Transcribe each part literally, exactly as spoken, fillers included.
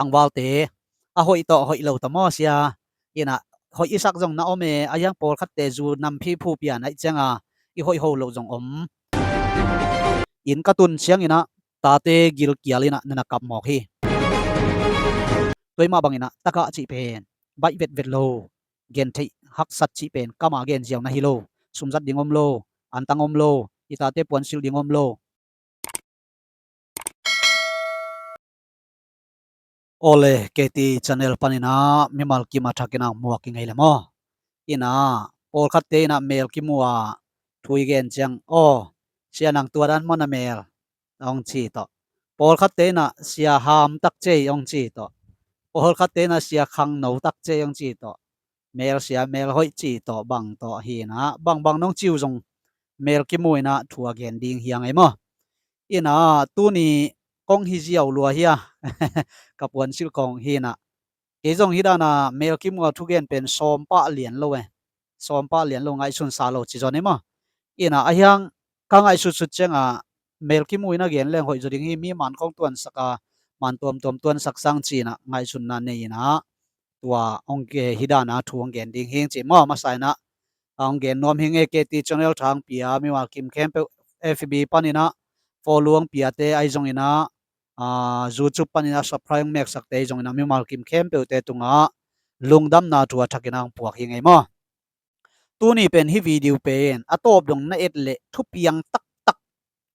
tangvalte a hoih tawh hoih lo ta maw sia? Ina hoih i sak zong na om e, a hiang pawlkhatte zu nampi phu pian aih cianga i hoih ho loh zong om. Inn ka tun ciangina tate gilkial ina na na kap mawk hi. Tua mah bangina takah cih pen baih vetvet lo, gentheih haksat cih pen kamah gen ziau na hi lo. Sumzat ding om lo, antang om lo, i tate puansilh ding om lo. Ole, K T channel panina mimal kim a thakin ang muak i ngei le maw? Ina pawlkhatte ina mel kimu a thu i gen ciang, aw, sia nang tua dan maw na mel, ong ci tawh. Pawlkhatte ina sia ham tak cei ong ci tawh. Pawlkhatte ina sia khangno tak cei ong ci tawh. Mel sia mel hoih ci tawh bang tawh hina bangbang nong ciu zong mel kimu ina thu a gen ding hiang ei maw? Ina tuni kong hi ziau lua hia? Ka puansilh kong hina. Kei zong hi dana mel kimu a thugen pen sawm pah lian lo e. Sawm pah lian lo, ngaihsun sa lo ci zaw ni maw? Ina a hiang ka ngaihsut sut cianga mel kimu ina gen leng hoih zaw ding hi, mi man kong tuansak a, man tuamtuam tuansak sang cina ngaihsunna nei ina tua ong ke hi dana thu ong gen ding hing ci maw? Masa ina ong gen nuam hing e. K T channel thang pia mimal kim khempeuh, F B panina follow ong piate ahi zongina, YouTube panina subscribe ong meksakte ahi zongina mimal kim khempeuhte tunga lungdamna thu a thakin ang puak hing ei maw? Tuni pen hi video pen a tawp dong na et leh thupiang taktak,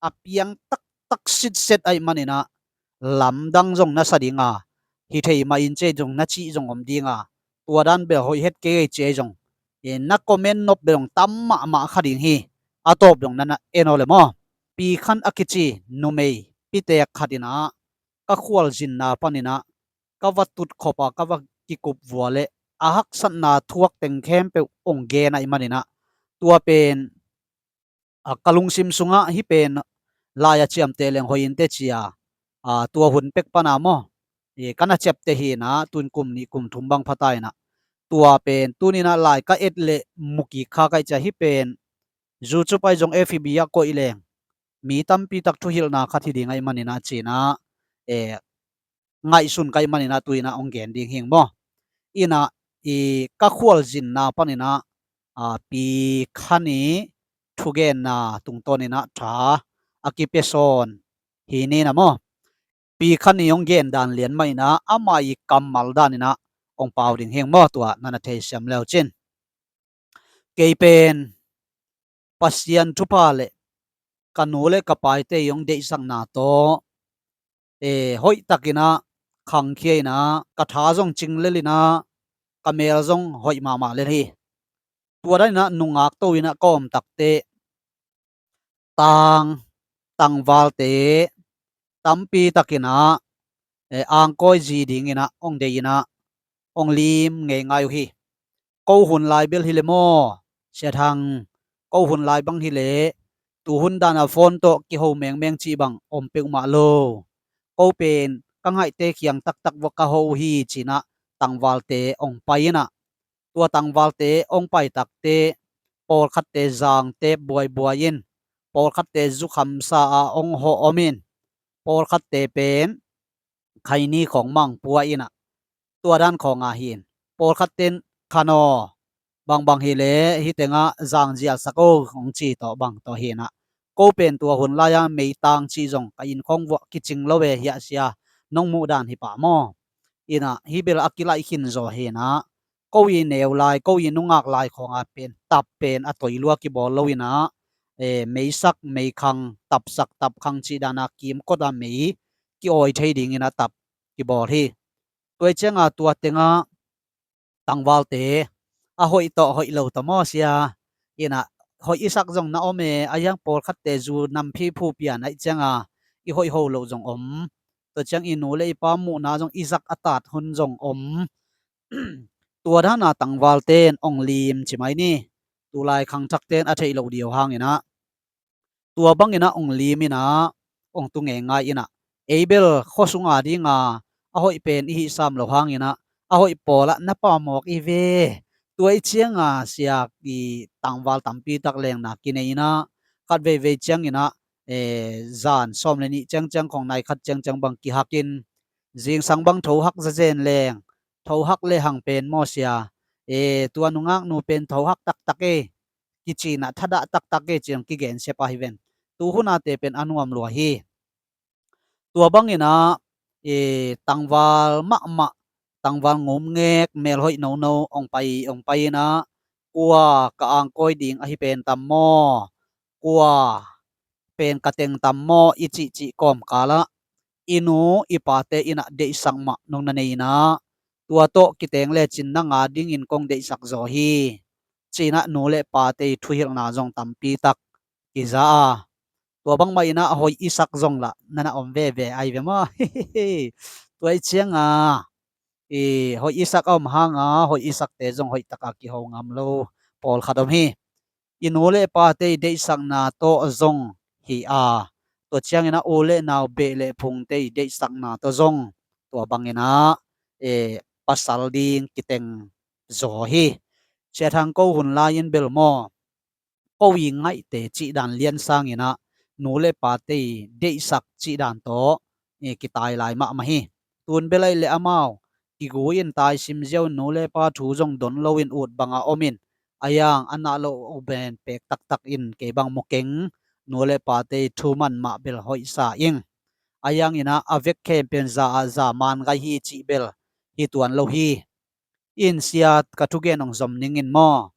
a piang taktak sitset aih manina lamdang zong na sa dinga, hi thei mah in cei zong na cih zong om dinga, tua dan bel hoih het kei ei ci ei zong na comment nop bel zong tam mahmah kha ding hi. A tawp dong na na en aw le maw? Pi Khan a kici numei pitek khatina ka khualzinna panina ka va tut khopa ka va kikup vua le a haksatna thuak teng khempeuh ong gen aih manina tua pen ka lungsim sungah hi pen lai a ciamteh leng hoih inte cia tua hun pek pana maw? Ka na ciapteh hina tun kum nih kum thum bang phata ina tua pen tunina lai ka et le mukik kha kaih cia hi pen YouTube ahi zong F B ah koih leng mi tampi tak thuhilhna khat hi ding aih manina cina ngaihsun kaih manina tuina ong gen ding hing maw? Ina i ka khualzinna panina Pi Khan i thugenna tungtawnina tha a kipia sawn hi nina maw? Pi Khan i ong gen dan lian maina ama i kammal danina ong pau ding hing maw? Tua na na thei siam leu cin. Kei pen Pasian thupha le ka nu le ka paite i ong deihsakna tawh hoih takina khangkhia ina ka tha zong cing lelina ka mel zong hoih mahmah lel hi. Tua danina nungak to ina ka om takte tang tangvalte tampi takina angkawi zi dingina ong deina ong lim ngeingai uh hi. Ko hun lai bel hi le maw? Sia Thang, ko hun lai bang hi le tu hun dana phone tawh kiho mengmeng cih bang om peuhmah lo. Ko pen ka ngaihte kiang taktak vua ka ho uh hi cina tangvalte ong pai ina tua tangvalte ong pai takte pawlkhatte zangte buaibuai in pawlkhatte zukhamsa a ong ho om in pawlkhatte pen khaini khawng mang pua ina tua dan khawng a hin pawlkhat ten khanaw bangbang hi le hi tengah zangzial sak o hong ci tawh bang tawh hina ko pen tua hun lai-a meitang cih zong ka inn khawng vuah kicing lo ve hiah sia nong muh dan hi pah maw? Ina hi bel a kilaih khin zaw hina ko i neu lai ko i nungak lai khawng a pen tap pen a toi lua kibawl lo ina meisak meikhang tapsak tapkhang cih dana kimkot a mei ki-awi thei dingin a tap kibawl hi. Tua i cianga tua tenga tangvalte a hoih tawh hoih lo ta maw sia? Ina hoih i sak zong na om e, a hiang pawlkhatte zu nampi phu pian aih cianga i hoih ho loh zong om. Tua ciang i nu le i pa muhna zong i zak a tat hun zong om. Tua dana tangvalte in ong lim ci mai ni. Tulai khangthakte in a theih loh diau hangina tua bangina ong lim ina ong tu ngeingai ina ei bel khuasunga dinga a hoih pen i hihsam lo hangina a hoih pawlah na pamawk i ve. Tua i cianga siak i tangval tampi tak lengna kinei ina khat veivei ciangina zan sawm le nih ciangciang khong nai khat ciangciang bang kihakin Zingsang bang thohak zazen leng, thohak le hang pen maw sia, e, tua nungaknu pen thohak taktak e, kici-in ah thadah taktak e, ci-in kigen siap ahi ven. Tu hun a te pen a nuam lua hi. Tua bangin ah, e, tangval mahmah, tangval ngumngek, melhoih nono ong pai, ong pai in ah, kua ka angkawi ding ahi pen tam maw, kua pen ka teng tam maw i cihcih kawmkal ah i nu i pate in ah deihsak mah nong na nei in ah, tua tawh kiteng lecin nang a dingin kong deihsak zaw hi, ci-in ah nu le pate i thuhilhna zong tampi tak kiza a. Tua bangmah in ah hoih i sak zong lah na na om veve ahi ve maw. Tua ahih ciangin ah, i hoih i sak a om hang a, hoih i sakte zong hoih takin kiho ngam lo pawlkhat om hi. I nu le pate i deihsakna tawh zong hi a, tua ciangin ah u le nau, beh le phungte i deihsakna tawh zong tua bangin ah, e, pasal ding kiteng zaw hi. Sia Thang, ko hun lai-in bel maw, ko i ngaihte cih dan lian sangin ah nu le pate i deihsak cih dan tawh, e, kitai lai mahmah hi. Tun bel ahih leh amau kigu in taisim ziau in nu le pa thu zong don loin ut banga om in, a yang a nah loh uh pen pek taktak in kei bang mu keng, nu le pate i thu man mah bel hoihsa ing. A yang in ah a vek khempeuh in za ah za man gai hi cih bel hi tuan lo hi. In sia, ka thugen ong zom ning in maw,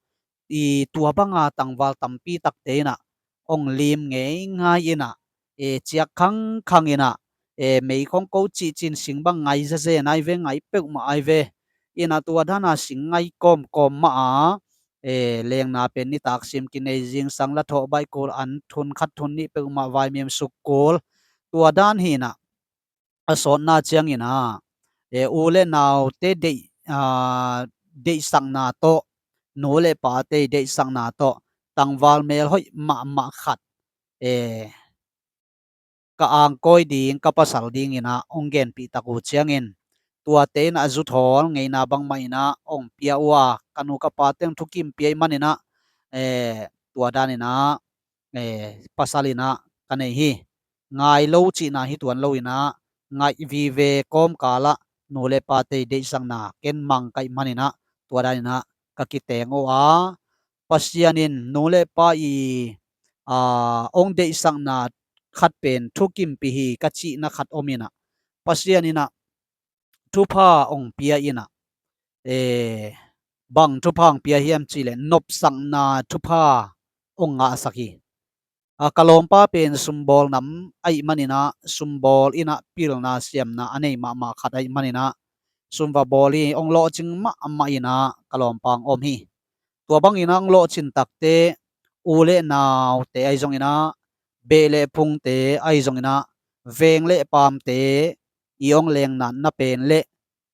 i tua banga tangval tampi takte in ah ong lim ngeingai in ah, e, ciak khangkhang in ah, e, mei khong ko cihcin sing bang ngai zazen ahi ve, ngai peuhmah ahi ve. In ah tua dan a sing ngai kawmkawm mah a, e, lengna pen nitak sim kinei, zingsang la thawh, baih kul an thun khat thun nih peuhmah, vaimim suk kul, tua dan hi in ah, a sawtna ciangin ah, e, u le naute deih, a, deihsakna tawh, nu le pate i deihsakna tawh tangval melhoih mahmah khat, e, ka angkawi ding, ka pasal dingin ah ong genpih tak uh ciangin, tuate in ah a zuthawl ngeina bangmah in ah ong pia uh a, ka nu ka pate ong thukimpih ahih manin ah, e, tua dan in ah, e, pasal in ah ka nei hi. Ngai lo cihna hi tuan lo in ah, ngaih vive kawmkal ah nu le pate i deihsakna ken mang ka hih manin ah, tua dan in ah ka kiteng uh a, Pasian in nu le pa i, a, ong deihsakna khat pen thukimpih hi ka cihna khat om in ah, Pasian in ah thupha ong pia in ah, e, bang thupha ong pia hiam cih leh nopsakna thupha ong ngahsak hi. A, ka lawmpa pen sumbawl nam ahih manin ah, sumbawl in ah pilna siamna a nei mahmah khat ahih manin ah, sum va bawl hi, ong lawhcing mahmah in ah ka lawmpa ong om hi. Tua bangin ah ong lawhcin takte, u le naute ahi zongin ah, beh le phungte ahi zongin ah, veng le paamte i ong lengnatna pen le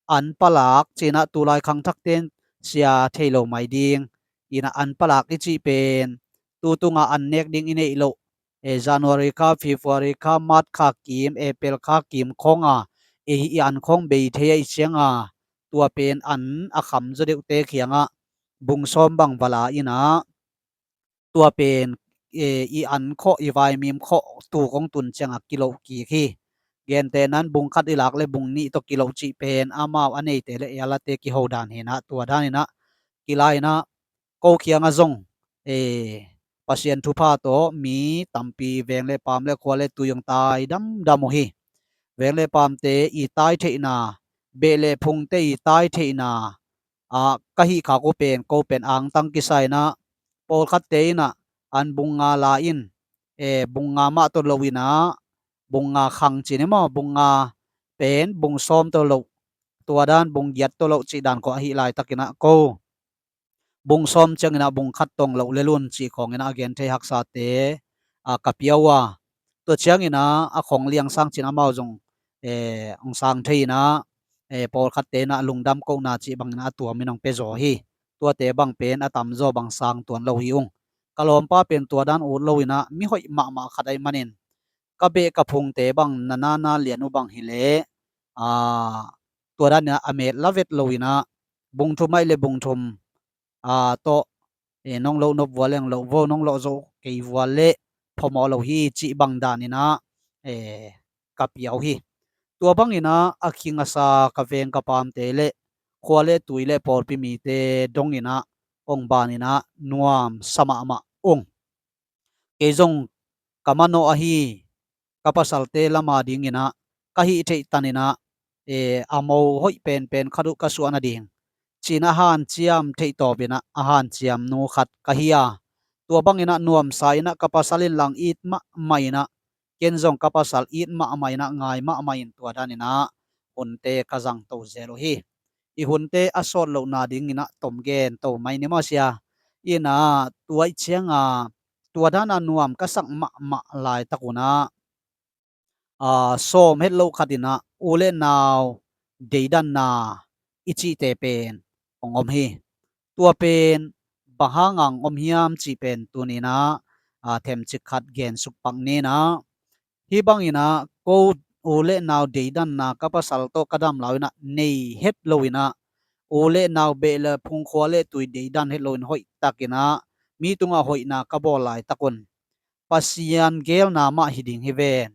an palak, ci-in ah tulai khangthakte in sia thei lo mai ding in ah, an palak i cih pen tu tunga an nek ding i neih loh, e, January kha, February kha, March kha kim, April kha kim khawng a, e, i an khawng bei thei ahih ciangin ah, tua pen an a kham zaw deuhte kiangah bung sawm bang va la in ah, tua pen, e, i an khawh, i vaimim khawh tuk ong tun ciangah kiloh kik hi. Gentehna in bung khat i lak le bung nih tawh kiloh cih pen amau a neite le a late kiho dan hi in ah, tua dan in ah kila in ah, ko kiangah zong, e, Pasian thupha tawh mi tampi veng le paam le khua le tui ong tai damdam uh hi. Veng le paamte i tai theihna, beh le phungte i tai theihna, a, ka hih khak uh pen, ko pen angtang kisa in ah, pawlkhatte in ah an bung nga la in, e, bung nga mah tawh loh in ah, bung nga khang ci ni maw, bung nga pen bung sawm tawh loh, tua dan bung giat tawh loh cih dan khawng ahi laitakin ah, ko bung sawm ciangin ah bung khat tawh ong loh lel un cih khawngin ah a gen thei haksate, a, ka pia uh a, tua ciangin ah a khong liang sang ci-in amau zong, e, ong sang thei in ah, e, pawlkhatte in ah lungdam kohna cih bangin ah a tuamin ong pia zaw hi. Tuate bang pen a tamzaw bang sang tuan lo hi ung. Ka lawmpa pen tua dan ut lo in ah mihoih mahmah khat ahih manin, ka beh ka phungte bang na na na lian uh bang hi leh, a, tua dan in ah a met la vet lo in ah, bung thum ahih leh bung thum, a, tawh, e, nong loh nop vua leng loh vo, nong loh zo kei vua leh phamawh lo hi cih bang dan in ah, e, ka pia uh hi. Tua bangin ah a kingasa ka veng ka pamte le khua le tui le pawlpi mite dongin ah ong banin ah nuamsa mahmah ung. Kei zong ka manawh ahi, ka pasalte lama dingin ah ka hih theih tanin ah, eh, a mo hoih penpen khat uh ka suah nading ci-in ah hanciam theih tawpin ah a hanciam nu khat ka hi a, tua bangin ah nuamsa in ah ka pasal in lang it mahmah in ah, ken zong ka pasal it mahmah in ah ngai mahmah in tua danin ah hunte ka zangto zel uh hi. I hunte a sawt lohna dingin ah tom gen to mai ni maw sia. In ah tua ih cianga tua dana nuam ka sak mahmah laitak un ah, a, sawm het loh khatin ah u le nau deidanna i cihte pen hong om hi. Tua pen bang hanga hong om hiam cih pen tuni-in ah, a, themcik khat gensuk pak ni in ah, hih bangin ah ko u le nau deidanna ka pasal tawh ka dam lau in ah nei het lo in ah, u le nau beh le phung khua le tui deidan het lo in hoihtakin ah mi tungah hoihna ka bawl laitak un Pasian geelna mah hi ding hi ven.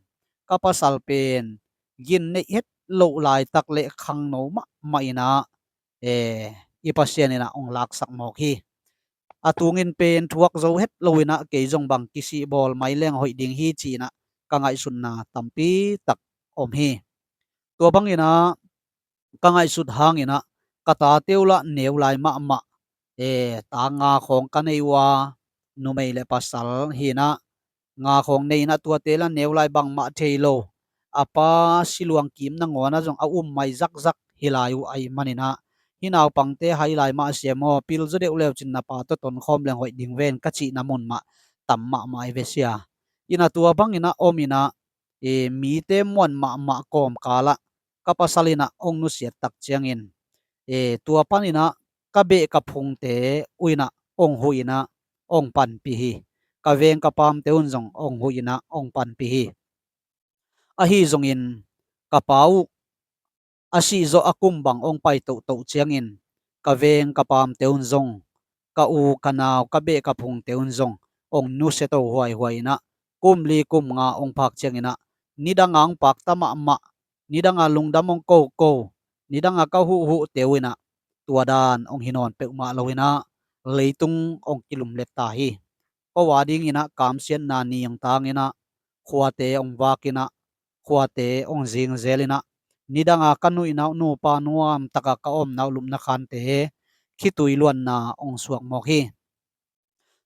Ka pasal pen gin neih het loh laitak le khangno mahmah in ah, eh, i Pasian in ah hong laksak mawk hi. A tungin pen thuak zo het lo in ah kei zong bang kisih bawl mai leng hoih ding hi ci-in ah ka ngaihsutna tampi tak om hi. Tua bangin ah ka ngaihsut hangin ah ka tate uh lah neu lai mahmah, eh, ta nga khawng ka nei uh a, numei le pasal hi in ah nga khawng nei in ah tuate lah neu lai bangmah thei lo. A pa siluang kim nangawn ah zong a um mai zakzak hi lai uh ahih manin ah hih naupangte hai lai mah sia maw, pil zaw deuh leu cin na pa tawh tonkhawm leng hoih ding ven ka cihna mun mah tam mahmah hi ve sia. In ah tua bangin ah om in ah, eh, mite muan mahmah kawmkal ah ka pasal in ah hong nusiat tak ciangin, eh, tua panin ah ka beh ka phungte uh in ah hong huh in ah hong panpih hi. Ka veng ka pamte un zong hong huh in ah hong panpih hi. Ahi zongin ka pa uh a sih zawh a kum bang hong pai tohtoh ciangin ka veng ka pamte un zong, ka u ka nau ka beh ka phungte un zong hong nusia to huaihuai in ah kum li kum nga hong phak ciangin ah nidanga hong pakta mahmah, nidanga lungdam hong koko, nidanga ka huhhuhte uh in ah tua dan hong hi nawn peuhmah lo in ah leitung hong kilumlet ta hi. Ko a dingin ah kamsiatna ni hong tangin ah khuate hong vak in ah khuate hong zingzel in ah nidanga ka nuihna uh nupa nuamtaka ka omna uh lupna khante khitui luanna hong suak mawk hi.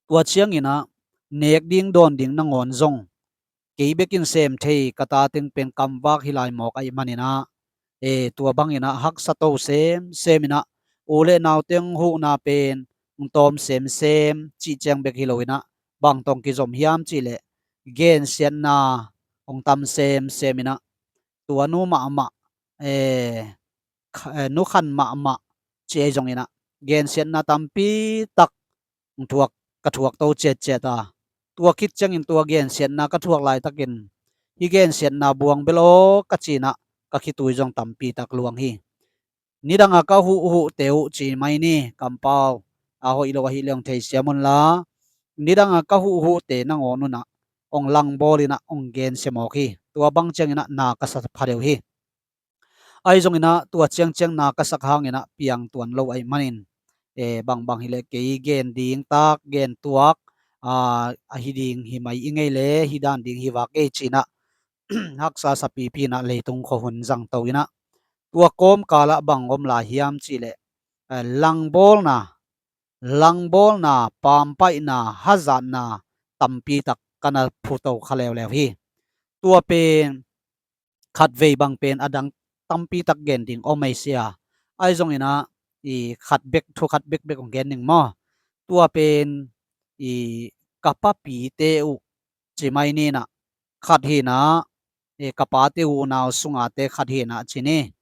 Tua ciangin ah nek ding dawn ding nangawn zong kei bekin sem thei ka ta teng pen kamvak hi lai mawk ahih manin ah, eh, tua bangin ah haksa to semsem in ah u le nau teng huhna pen hong tawm semsem cih ciang bek hi lo in ah bang tawh hong kizom hiam cih leh gensiatna hong tam semsem in ah tua nu mahmah, eh, kha-, eh, nu khan mahmah cih ahi zongin ah gensiatna tampi tak hong thuak, ka thuak to ciatciat a, tua khit ciangin tua gensiatna ka thuak laitakin hih gensiatna buang bel aw ka ci in ah ka khitui zong tampi tak luang hi. Nidanga ka huhhuhte uh ci mai ni, kampau a hoih lo ahih leh hong theisiam unla, nidanga ka huhhuhte nangawn un ah hong langbawl in ah hong gensia mawk hi. Tua bang ciangin ah na ka sa pha deuh hi. Ahi zongin ah tua ciangciang na ka sak hangin ah piang tuan lo ahih manin, eh, bangbang hi leh kei gen ding tak, gen tuak, ah, ahi ding hi mai i ngei le, hi dan ding hi vak ei ci in ah haksa sapipi in ah leitung khua hun zangto in ah tua kawmkal ah bang om lai hiam cih leh, eh, langbawlna, langbawlna, pampaihna, hazatna tampi tak ka na phuto kha leuleu hi. Tua pen khatvei bang pen a dang tampi tak gen ding om ei sia. Ahi zongin ah i khat bek, thu khat bekbek hong gen ning maw. Tua pen i ka papite uh ci mai ni in ah khat hi in ah, i ka pate uh unau sungate khat hi in ah ci ni.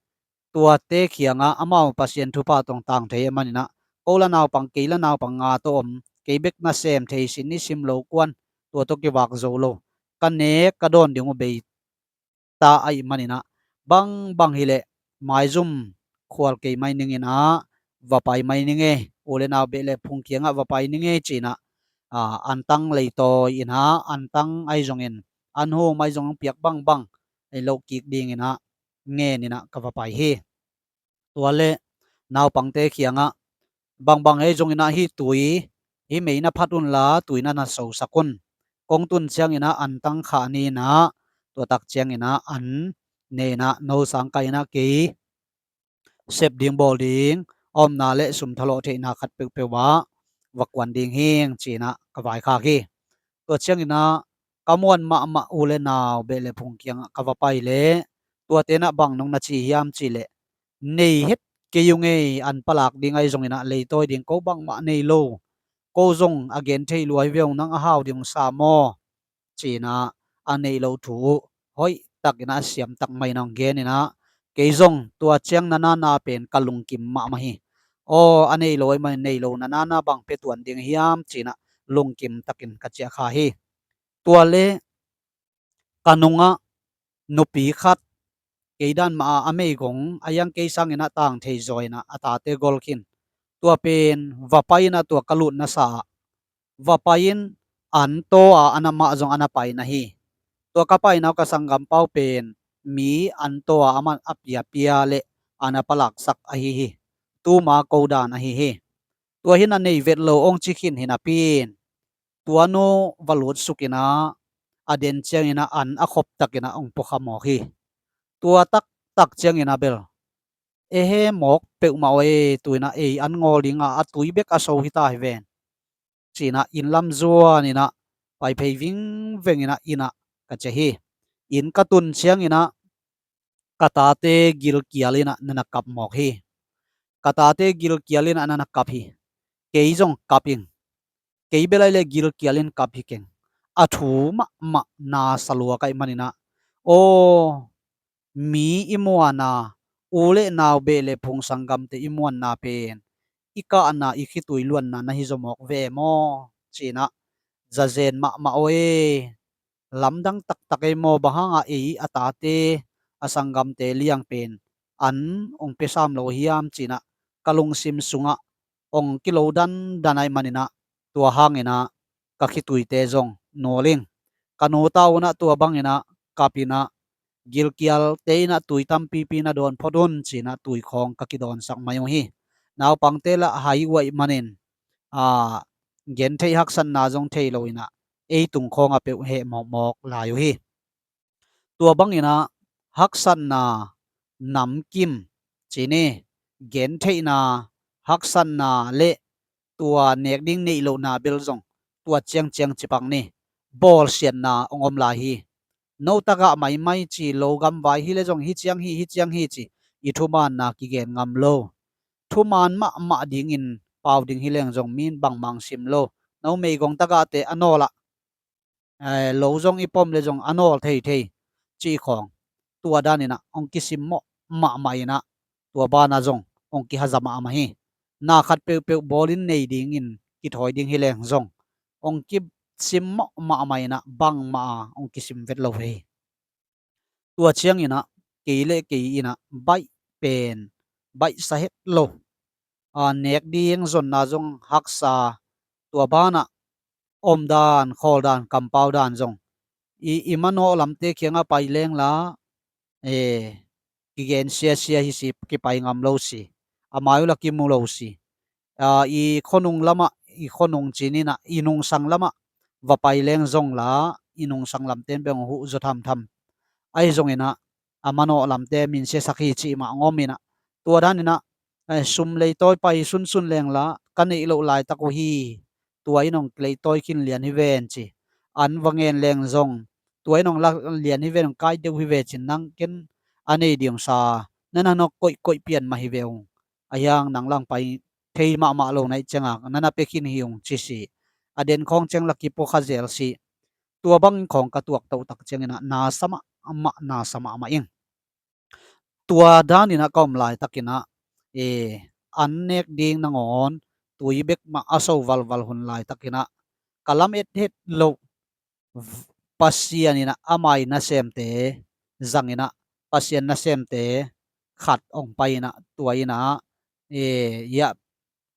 Tuate kiangah amau Pasian thupha tawh hong tang thei ahih manin ah ko la naupang, kei la naupang nga tawh om, kei bek na sem thei sin ni, sim lo kuan, tua tawh kivak zo lo. Ka nek ka dawn ding uh bei ta ahih manin ah bangbang hi leh maizum khual kei mai ning in ah va pai mai ning ei, u le nau beh le phung kiangah va pai ning ei ci in ah, ah, antang leitawi in ah, antang ahi zongin an hum ahi zongin piak bangbang ei loh kik ding in ah ngen inah ka va pai hi. Tua le naupangte kiangah, bangbang hei zong inah hih tui, hih mei na phat unla tui na na sosak un. Kong tun ciang inah an tang khah ni inah, tua tak ciang inah an ne inah no sang kai inah kei sep ding bawl ding a omna le sum thalawh theihna khat peuhpeuh ah va kuan ding hing ci inah ka vaikhak hi. Tua ciang inah ka muan mahmah u le nau beh le phung kiangah ka va pai le tuate inah bang nong na ci hiam cih leh, nei het kei ung ei, an palak ding ahi zong inah leitawi ding ko bangmah nei lo. Ko zong a gen thei lua hi ve ung, nang a hau ding ung sa maw ci inah a neih loh thu uh hoih tak inah a siam tak mah inah hong gen inah, kei zong tua ciang na nana pen ka lungkim mahmah hi. Aw, a nei lo ahi mah, nei lo na nana bang pia tuan ding hiam ci inah lungkim takin ka ciah kha hi. Tua le ka nungah nupi khat, kei dan mah a, a meigong a hiang kei sang inah tang thei zaw inah a tate gol khin. Tua pen va pai inah tua ka lutna sa ah va pai in, an taw a, a na mah zong a na pai na hi. Tua ka paina uh ka sanggam pau pen mi an taw a, amah a piapia le a na palaksak ahi hi. Tuma ko dan ahi hi. Tua hi inah nei vet lo hong ci khin hi napi in, tua nu va lutsuk inah a den ciang inah an a khop tak inah hong puakha mawk hi. Tua taktak ciang inah bel, e he mawk peuhmah aw e, tu inah ei an ngawl ding a, a tui bek a so hi ta hi ven ci inah inn lam zuan inah pai phei vingveng inah inn ah ka ciah hi. Inn ka tun ciang inah ka tate gilkial inah na na kap mawk hi. Ka tate gilkial inah na na kap hi. Kei zong kap ing. Kei bel ahi le gilkial in kap hi keng. A thu mahmah na sa lua ka hih man inah, aw, mi i muanna, u le nau beh le phung sanggamte i muanna pen i kahna, i khitui luanna na hi zaw mawk ve maw ci inah zazen mahmah aw e. Lamdang taktak ei maw, bang hanga ei a tate a sanggamte liang pen an hong pia sam lo hiam ci inah ka lungsim sungah hong kilo dandan ahi man inah, tua hang inah ka khituite zong nual ing. Ka nu ta un ah tua bang inah kap inah, gilkialte inah tui tampipi na dawn phot un ci inah tui khawng ka kidawnsak mai uh hi. Naupangte lah hai uh ahih manin, a, gen theih haksatna zong thei lo inah ei tung khawng a peuh heh mawkmawk lai uh hi. Tua bang inah haksatna namkim ci ni, gen theihna, haksatna le tua nek ding neih lohna bel zong tua ciangciang cipak ni, bawlsiatna hong om lai hi. No tagah maimai ci, lo gamvai hi le zong hi ciang hi, hi ciang hi ci, i thumaanna kigen ngam lo. Thumaan mahmah dingin pau ding hi leng zong mi in bangmah hong sim lo. No meigong tagahte a nawl ah, eh, lo zong i pom le zong a nawl theithei cih khawng, tua dan inah hong kisimmawh mahmah inah, tua banah zong hong kihaza mahmah hi. Na khat peuhpeuh bawlin nei dingin kithawi ding hi leng zong hong kisimmawh mahmah inah bangmah a hong kisim vet lo hi. Tua ciang inah kei le kei inah baih pen baihsa het lo. A, nek ding zonna zong haksa, tua banah omdan, khawldan, kampau dan zong i, i manawh lamte kiangah pai leng la, e, kigen siasia hi si, kipai ngam lo si, a mai uh la kimu lo si. A, i khuanung lamah, i khuanung ci ni inah, i nungsang lamah va pai leng zong la, i nungsang lamte in beng huh zaw thamtham. Ahi zong inah a manawh lamte minsiasak hi cih mah hong om inah, tua dan inah, eh, sum leitawi pai sunsun leng la, ka neih loh laitak uh hi. Tua in hong leitawi khin lian hi ven ci, an va ngen leng zong, tua in hong lak lian hi ven, hong kai deuh hi ve cin, nang ken a nei ding sa, na na nawk koihkoih pian mah hi ve ung. A hiang nang lang pai thei mahmah lo na hih cianga na na pia khin hi ung ci si. A den khawng ciang la kipuakha zel si. Tua bang khawng ka tuak toh tak ciang inah na sa mahmah, na sa mahmah ing. Tua dan inah ka om laitak inah, e, an nek ding nangawn tui bek mah a so valval hun laitak inah, ka lam et het loh v-, Pasian inah a mai nasemte zang inah, Pasian nasemte khat hong pai inah, tua inah, e, ya,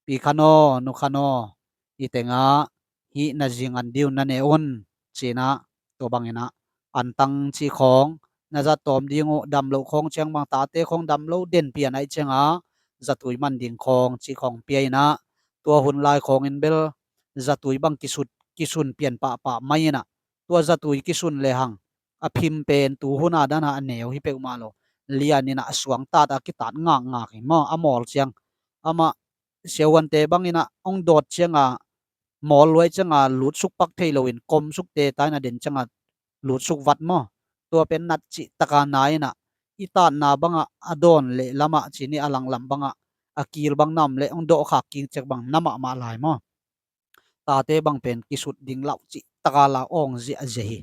pi khan aw, nu khan aw, i tengah hih na zingan ding un na ne un ci inah, tua bang inah an tang cih khawng na zat tawm ding uh, dam loh khawng ciang bang, tate khawng dam lo den pian ahih cianga zatui man ding khawng cih khawng pia inah, tua hun lai khawngin bel zatui bang kisut, kisun pian pahpah mai inah, tua zatui kisun lehang a phim pen tu huna dana a neu hi peuhmah lo, lian inah a suang tata kitat ngakngak hi maw, a mawl ciang. Amah siahuante bang inah hong dawt cianga mawl luai cianga lutsuk pak thei loin komsuk teta inah den cianga lutsuk vat maw. Tua pen nat cih taka na inah i tatna bangah a dawn leh lamah cih ni a langlam bangah a kil bang nam leh hong dawhkhak kik ciak bang na mahmah lai maw. Tate bang pen kisut ding lauh cih taka la awng ziahziah hi.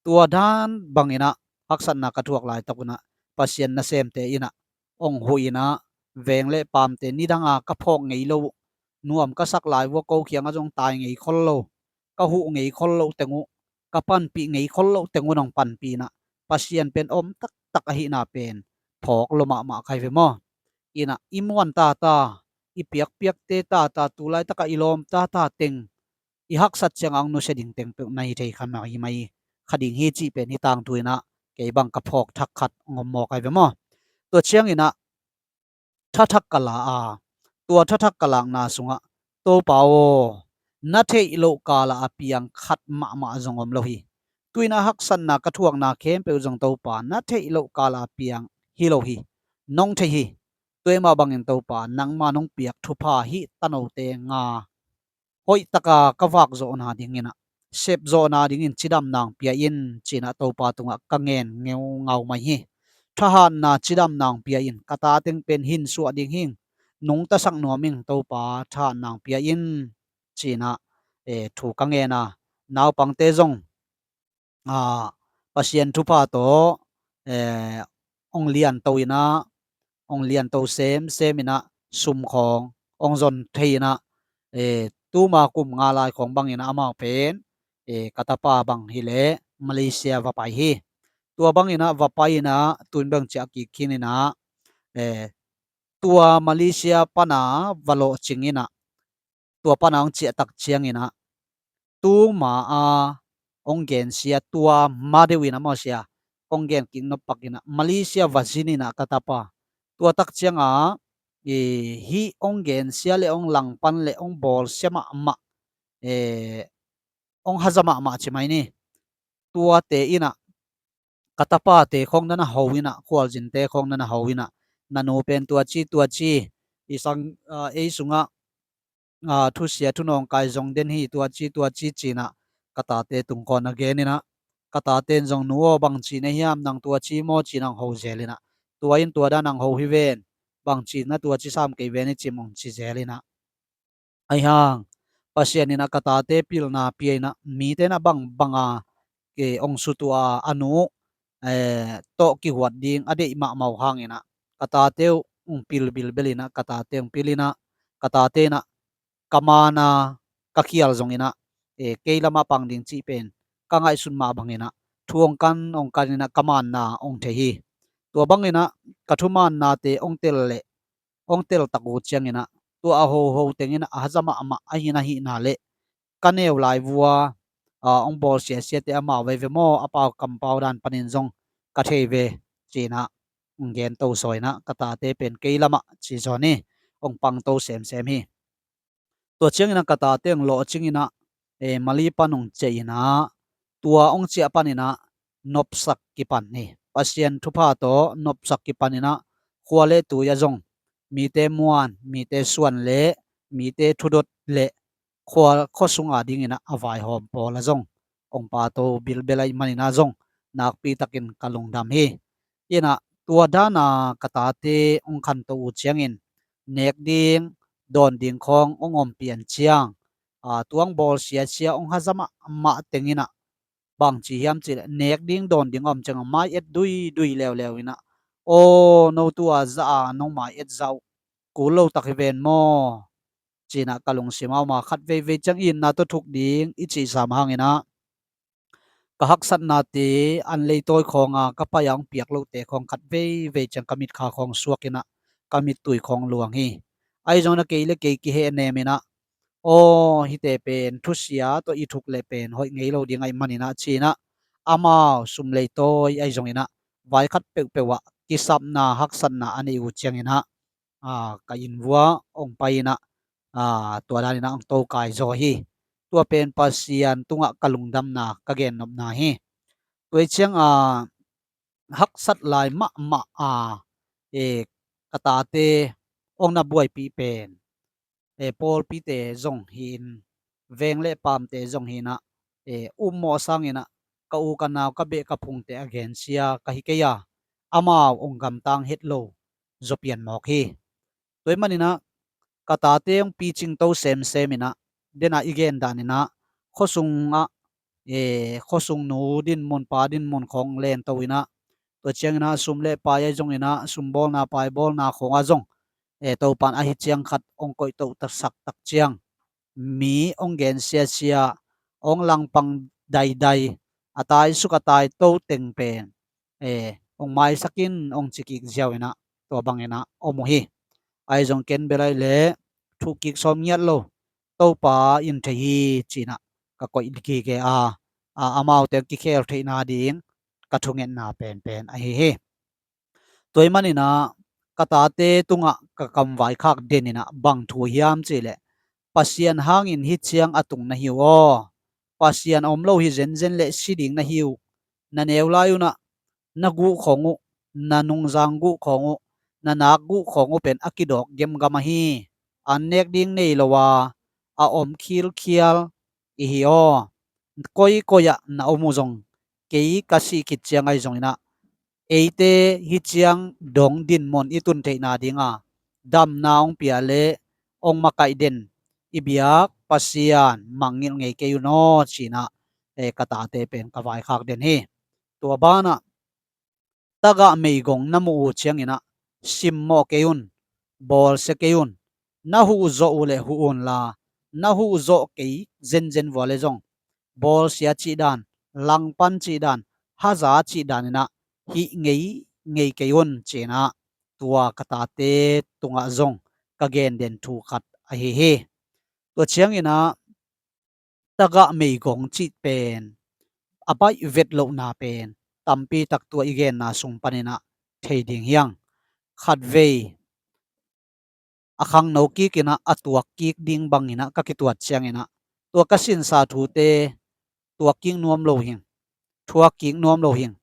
Tua dan bang inah haksatna ka thuak laitak unah Pasian nasemte inah hong huh inah veng le paamte nidanga ka phawk ngei lo uh, nuam ka sak lai vua ko kiangah zong tai ngei khol lo, ka huh ngei khol loh teng uh, ka panpih ngei khol loh teng uh nong panpih inah Pasian pen om taktak ahihna pen phawk lua mahmah kha hi ve maw. Inah i muan tata, i piakpiakte tata, tu laitakah i lawm tata teng i haksat ciangah hong nusia ding teng peuh na hi thei kha mah hi mai kha ding hi cih pen hih tangthu inah kei bang ka phawk thak khat hong om mawk ahi ve maw. Tua ciang inah thathak ka la a, tua thathak ka lakna sungah, Topa aw, na theih loh kalah a piang khat mahmah zong om lo hi. Tu inah haksatna ka thuakna khempeuh zong Topa na theih loh kalah a piang hi lo hi. Nong thei hi. Tua mah bangin Topa nangma nong piak thupha hih tanote nga hoihtaka ka vak zawhna ding inah, sep zawhna dingin cidamna hong pia in ci inah Topa tungah ka ngen ngeungau mai hi. Thahatna cidamna hong pia in, ka ta teng pen hin suah ding hing, nungtasak nuam ing Topa, thahatna hong pia in ci inah, eh, thu ka ngen a, naupangte zong a, Pasian thupha tawh, eh, hong lianto inah, hong lianto semsem inah, sum khawng hong zon thei inah, eh, tuma kum nga lai khawng bang inah amau pen, eh, ka tapa bang hileh Malaysia va pai hi. Tua bang inah va pai inah tun bang ciah kik khin inah, eh, tua Malaysia pana va lawhcing inah, tua pana hong ciahtak ciang inah, tuma a hong gensia tua ma deuh inah maw sia, hong gen kik noppak inah Malaysia va zin inah ka tapa. Tua tak cianga, i, hih hong gensia le hong langpan le hong bawlsia mahmah, eh, hong haza mahmah ci mai ni. Tuate inah ka tapate khawng na na ho inah, khualzinte khawng na na ho inah, na nu pen tua ci tua ci, i sang, ah, ei sungah, ah, thusia thunawngkai zong den hi, tua ci tua ci ci inah ka tate tung khawng na gen inah, ka tate in zong, nu aw, bang ci na hiam, nang tua ci maw ci inah hong ho zel inah, tua in tua dan hong ho hi ven, bang ci na tua ci sam kei ven i ci mong ci zel inah. Ahi hang Pasian inah ka tate pilna pia inah, mite inah bang banga, eh, hong sutua a nu, eh, tawh kihuat ding a deih mahmah uh hang inah ka tate uh hong pil bilbel inah, ka tate hong pil inah, ka tate inah ka mana ka khial zong inah, eh, kei lamah pang ding cih pen ka ngaihsun mah bang inah thu hong kan hong kan inah ka manna hong thei hi. Tua bang inah ka thumannate hong tel leh hong teltak uh ciang inah, tua a hoho teng inah a haza mahmah ahi na hihna le ka neu lai vua, ah, hong bawlsiasiate amau veve maw, a pau kampau dan panin zong ka thei ve ci inah hong gento sawi inah, ka tate pen kei lamah ci zaw ni, hong pangto semsem hi. Tua ciang inah ka tate hong lawhcing inah, eh, Mali pan hong ciah inah, tua hong ciah pan inah nopsak kipan hi. Pasian thupha tawh nopsak kipan inah khua le tui ah zong mite muan, mite suan le mite thudot le khua, khua sunga ding inah a vaihawm pawl ah zong hong pato bilbel ahih man inah zong nakpi takin ka lungdam hi. Inah tua dana ka tate hong khanto uh ciangin nek ding dawn ding khawng hong om pian ciang, a, tua hong bawlsiasia hong haza mahmah teng inah bang ci hiam cih leh, nek ding dawn ding a om ciang a mai et duidui leuleu inah, aw, no tua zah a nong mai et zah uh kul lo tak hi ven maw ci inah ka lungsim a om a, khat veivei ciang itna tawh thuk ding i cih sam hang inah ka haksatnate an leitawi khawng a ka pai a hong piak lote khawng khat veivei ciang ka mitkha khawng suak inah ka mittui khawng luang hi. Ahi zongin a kei le kei kihehnem inah, aw, hihte pen thusia tawh i thuk leh pen hoih ngei lo ding ahih man inah ci inah amau sum leitawi ahi zong inah vai khat peuhpeuh ah kisapna, haksatna a neih uh ciangin ah, aa, ka inn vua hong pai in ah, aa, tua danin ah hong tokai zaw hi. Tua pen Pasian tungah ka lungdamna, ka gennopna hi. Tua hi ciang, aa, haksat lai mahmah a, e, ka tate hong na buaipih pen, e, pawlpite zong hi-in, veng le paamte zong hi-in ah, e, ummawh sangin ah ka u ka nau, ka beh ka phungte a gensia ka hi kei a, amau hong gamtang het lo zaw pian mawk hi. Tua ahih manin ah ka tate hong picingto semsem in ah, den a i gen danin ah, khuasung ah, e, khuasung nu dinmun, pa dinmun khawng lento in ah, tua ciangin ah sum le pai ahi zongin ah, sum bawlna, pai bawlna khawng ah zong, e, Topan ahi ciang khat hong koihtohsak tak ciang, mi hong gensiasia, hong langpang daidai, a taisuk a taito teng pen, e, hong maisak in hong ci kik ziau in ah, tua bangin ah om uh hi. Ahi zong ken bel ahih leh thuk kik sawm ngiat lo, Topa in thei hi ci-in ah ka koih kik e a, a, amaute kikhel theihna ding ka thungetna penpen ahi hi. Tua ahih manin ah ka tate tungah ka kamvaikhak den in ah bang thu hiam cih leh, Pasian hangin hih ciang a tung na hi uh aw. Pasian a om lo hi zenzen leh si ding na hi uh. Na neu lai un ah na guh khawng uh, na nungzang guh khawng uh, na nak guh khawng uh pen a kidawk gemgam ahi. An nek ding nei lo a, a om khilkhial i hi aw. Koikoi ah na om uh zong, kei ka sih khit ciang ahi zongin ah, eite hih ciang dong dinmun i tun theihna ding a, damna hong pia le hong makaih den i biak Pasian mangngilh ngei kei un aw ci-in ah, e, ka tate pen ka vaikhak den hi. Tua banah tagah meigong na muh uh ciangin ah simmawh kei un, bawlsia kei un. Na huh zawh uh leh huh unla, na huh zawh kei zenzen vua le zong, bawlsia cih dan, langpan cih dan, haza cih dan in ah hih ngei ngei kei un ci-in ah, tua ka tate tungah zong ka gen den thu khat ahi hi. Tua ciangin ah tagah meigong cih pen a baih vet lohna pen tampi tak tua i genna sung panin ah thei ding hi hang. Khatvei a khangno kik in ah, a tuak kik ding bangin ah ka kituat ciangin ah, tua ka sinsa thute tuak kik nuam lo hing, thuak kik nuam lo hing.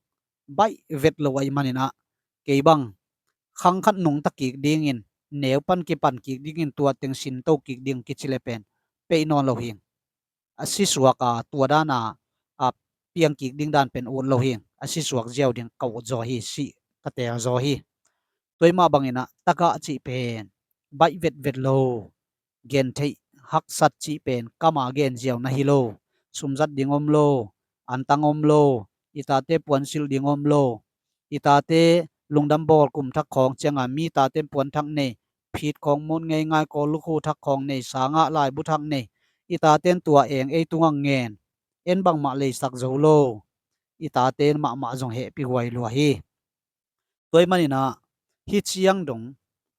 Baih vet lo ahih manin ah, kei bang khang khat nungta kik dingin, neu pan kipan kik dingin, tua teng sinto kik ding kici le pen peih nawn lo hing. A sisuak a, tua dan a, a piang kik ding dan pen ut lo hing. A sisuak ziau ding ka ut zaw hi, sih ka teel zaw hi. Tua ahih mah bangin ah tagah cih pen baih vetvet lo, gentheih haksat cih pen kam a gen ziau na hi lo, sumzat ding om lo, antang om lo, i tate puansilh ding om lo, i tate lungdam bawl kum thak khawng ciang a mi tate puan thak nei, phit khawng mut ngeingai, kawl lukhu thak khawng nei, sangah laibu thak nei, i tate in tua eng ei tungah ngen, en bangmah leisak zo lo, i tate in mahmah zong hehpih huai lua hi. Tua ahih manin ah hih ciang dong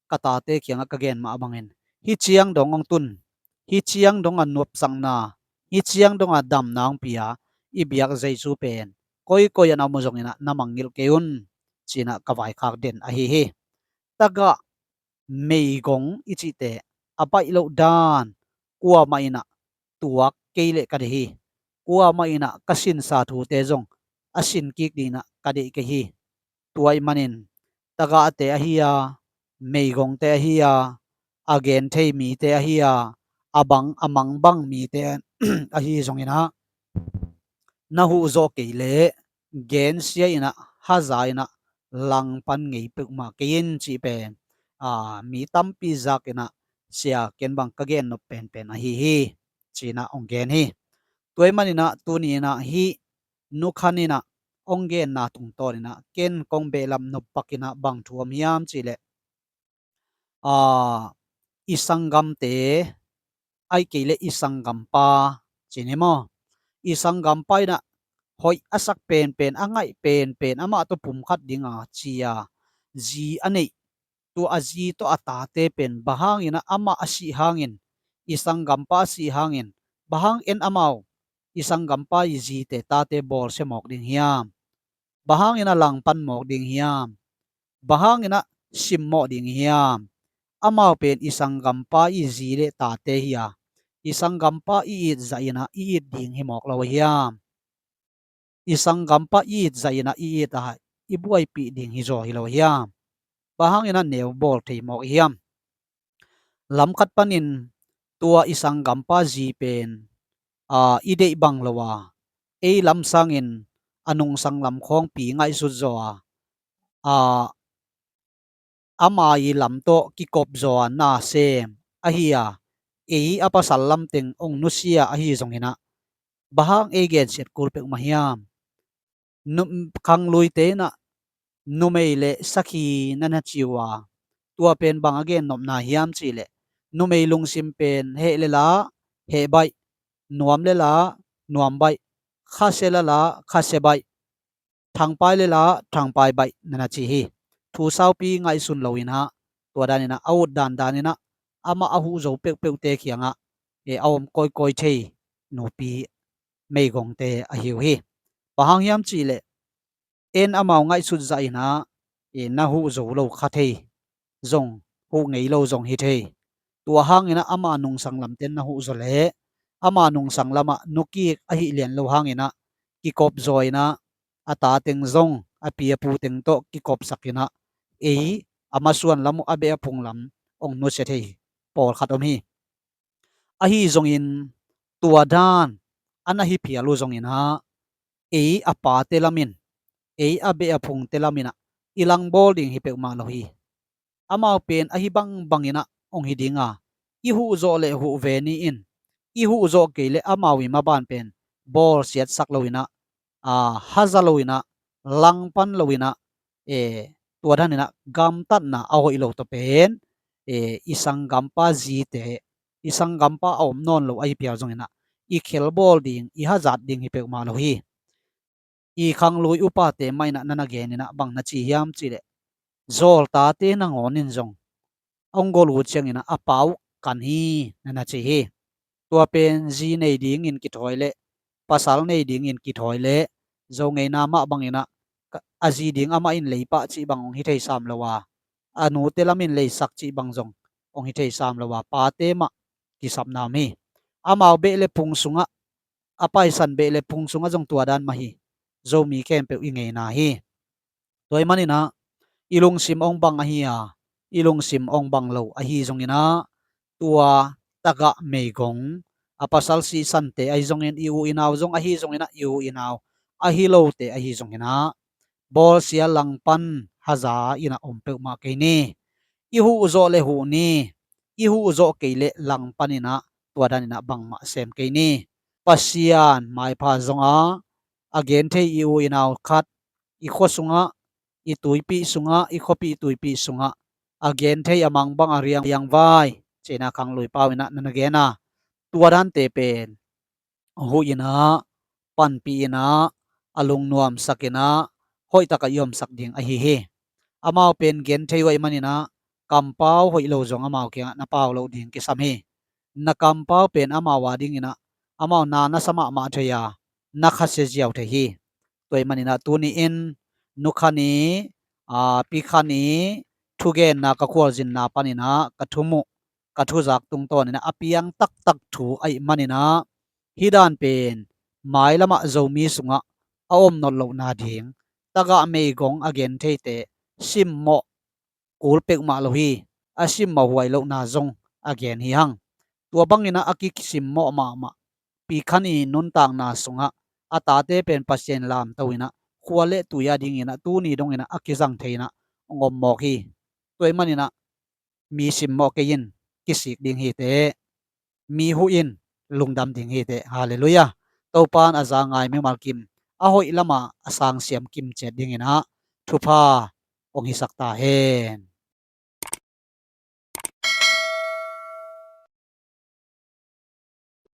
ka tate kiangah ka gen mah bangin, hih ciang dong hong tun, hih ciang dong a nuapsakna, hih ciang dong a damna hong pia i biak Jesu pen koikoi ah na om uh zongin ah na mangngilh kei un ci-in ah ka vaikhak den ahi hi. Tagah meigong i cihte a baih loh dan kuamah in ah tuak kei leh ka deih hi. Kuamah in ah ka sinsa thute zong a sin kik dingin ah ka deih kei hi. Tua ahih manin tagahte ahi a, meigongte ahi a, a genthei mite ahi a, a bang a mangbang mite ahi zongin ah, na huh zawh kei leh gensia in ah, haza in ah, langpan ngei peuhmah kei in cih pen, a, mi tampi zak in ah, sia ken bang ka gennop penpen ahi hi ci-in ah hong gen hi. Tua ahih manin ah tuni in ah hih Nu Khan in ah hong genna tungtawn in ah ken kong behlap nop pak in ah bang thu om hiam cih leh, a, i sanggamte, ahih kei leh i sanggampa ci ni maw, i sanggampa in ah hoih a sak penpen, a ngaih penpen, amah tawh pumkhat ding a ci a zi a neih, tua a zi tawh a tate pen bang hangin ah amah a sih hangin, i sanggampa a sih hangin, bang hang en amau, i sanggampa i zite tate bawlsia mawk ding hiam? Bang hangin a langpan mawk ding hiam? Bang hangin a simmawh ding hiam? Amau pen i sanggampa i zi le tate hi a, i sanggampa i it zahin a i it ding hi mawk lo hiam? I sanggampa i it zahin a i it a i buaipih ding hi zaw hi lo hiam? Bang hangin a neu bawl thei mawk hiam? Lamkhat panin tua i sanggampa zi pen, aa, i deih bang lo a, ei lam sangin a nungsang lam khawngpi ngaihsut zaw a, aa, ama i lam tawh kikop zaw a na sem ahi a, ei a pasal lamteng ong nusia ahi zongin a, bang hang ei gensiat kul peuhmah hiam? Nu-, khangluite in a numei le sakhi na na ci uh a, tua pen bang a gennopna hiam cih leh, numei lungsim pen heh le la heh baih, nuam le la nuam baih, khasia le la khasia baih, thangpai le la thangpai baih na na ci hi. Thu saupi ngaihsun lo in a, tua dan in a, a ut dandan in a, amah a huh zo peuhpeuhte kiangah, e, a om kawikawi thei nupi meigongte ahi uh hi. Bang hang hiam cih leh, en amau ngaihsut zahin a, e, na huh zo lo kha thei zong, huh ngei lo zong hi thei. Tua hangin a ama nungsang lamte na huh zaw leh, ama nungsang lamah nukik ahi lian lo hangin a kikop zaw in a, a tateng zong a pi a puteng tawh kikopsak in a, ei a masuan lam uh a beh a phung lam ong nusia thei pawlkhat om hi. Ahi zongin tua dan a na hi phial uh zongin a, ei a pate lamin, ei a beh a phungte lamin a i langbawl ding hi peuhmah lo hi. Amau pen ahi bangbang in a ong hi ding a, i huh zawh le huh ve ni in, i huh zawh kei le amau i maban pen bawlsiatsak lo in a, aa, haza lo in a, langpan lo in a, e, tua dan in a gamtatna a hoih lo tawh pen, e, i sanggampa zite, i sanggampa a om nawn lo ahi phial zongin a, i khelbawl ding, i hazat ding hi peuhmah lo hi. I khanglui upate mah in a na na gen in a bang na ci hiam cih leh, zawltate nangawn in zong ong gol uh ciangin a, a pa uh kan hi na na ci hi. Tua pen zi nei dingin kithawi le, pasal nei dingin kithawi le, zo ngeina mah bangin a, ka-, a zi ding amah in leipah cih bang ong hi thei sam lo a, a nute lamin leisak cih bang zong ong hi thei sam lo a, pate mah kisapna om hi. Amau beh le phung sungah, a paisan beh le phung sungah zong tua dan mah hi. Zomi khempeuh i ngeina hi. Tua ahih manin a, i lungsim ong bang ahi a, i lungsim ong bang lo ahi zongin a, tua tagah meigong, a pasal sihsante ahi zongin, i u i nau zong ahi zongin a, i u i nau ahi lote ahi zongin a, bawlsia langpan haza in a om peuhmah kei ni. I huh zawh le huh ni, i huh zawh kei le langpan in a, tua dan in a bangmah sem kei ni. Pasian maipha zong a, a genthei i u i nau khat, i khua sungah, i tuipih sungah, i khuapih tuipih sungah, a genthei a mangbang a riang, riangvai, ci-in a khanglui pau in a na na gen a, tua dante pen huh in a, panpih in a, a lungnuamsak in a, hoihtak a i omsak ding ahi hi. Amau pen genthei uh ahih manin a, kampau hoih lo zong amau kiangah na pau loh ding kisam hi. Na kampau pen amau a dingin a, amau na na sa mahmah thei a, na khasia ziau thei hi. Tua ahih manin a, tuni-in Nu Kha Ni, aa, Pi Kha Ni thugenna ka khualzinna panin a, ka thumuh, ka thuzak tungtawnin a, a piang taktak thu ahih manin a, hih dan pen mailamah Zomi sungah a om nawn lohna ding, tagah meigong a gentheite simmawh kul peuhmah lo hi, a simmawh huai lohna zong a gen hi hang. Tua bangin a, a kisimmawh mahmah Pi Kha Ni nuntakna sungah a tate pen Pasian lamto in a, khua le tui a dingin a, tuni dongin a, a kizang thei in a, ong om mawk hi. Tua ahih manin a, mi simmawh kei in kisik ding hi teh, mi huh in lungdam ding hi teh. Halleluiah. Topa'n a za ngai mimal kim, a hoih lamah a sang siam kim ciat dingin a, thupha ong hisak ta hen.